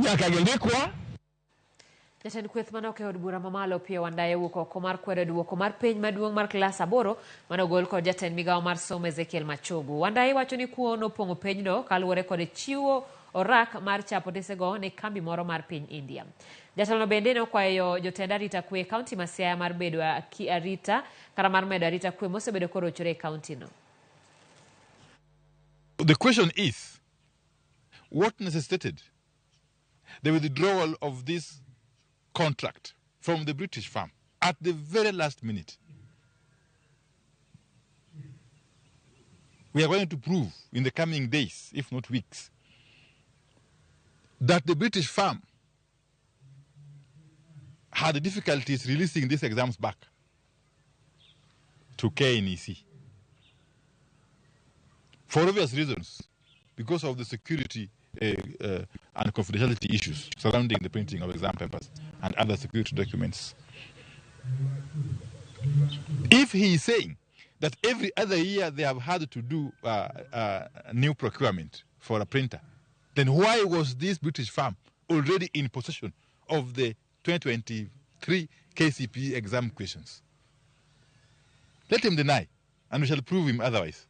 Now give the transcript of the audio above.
Nyaka gindikwa. Jatend kweth manok e od bura mamalo Opiyo Wandayi owuok oko mar kwedo duoko mar penj maduong' mar klas aboro mane ogol kod jatend migawo mar somo Ezekiel Machogu. Wandayi wacho ni kuo nopong'o penjno kaluwore kod chiwo orak mar chapo otesego ne kambi moro mar piny India. Jatelono bende ne okwayo jotend arita kwe e kaunti ma Siaya mar bedo arita kata mar medo arita kwe mosebedo korochore e kauntino. The question is, what necessitated the withdrawal of this contract from the British firm at the very last minute? We are going to prove in the coming days, if not weeks, that the British firm had difficulties releasing these exams back to KNEC. For obvious reasons, because of the security and confidentiality issues surrounding the printing of exam papers and other security documents. If he is saying that every other year they have had to do new procurement for a printer, then why was this British firm already in possession of the 2023 KCPE exam questions? Let him deny, and we shall prove him otherwise.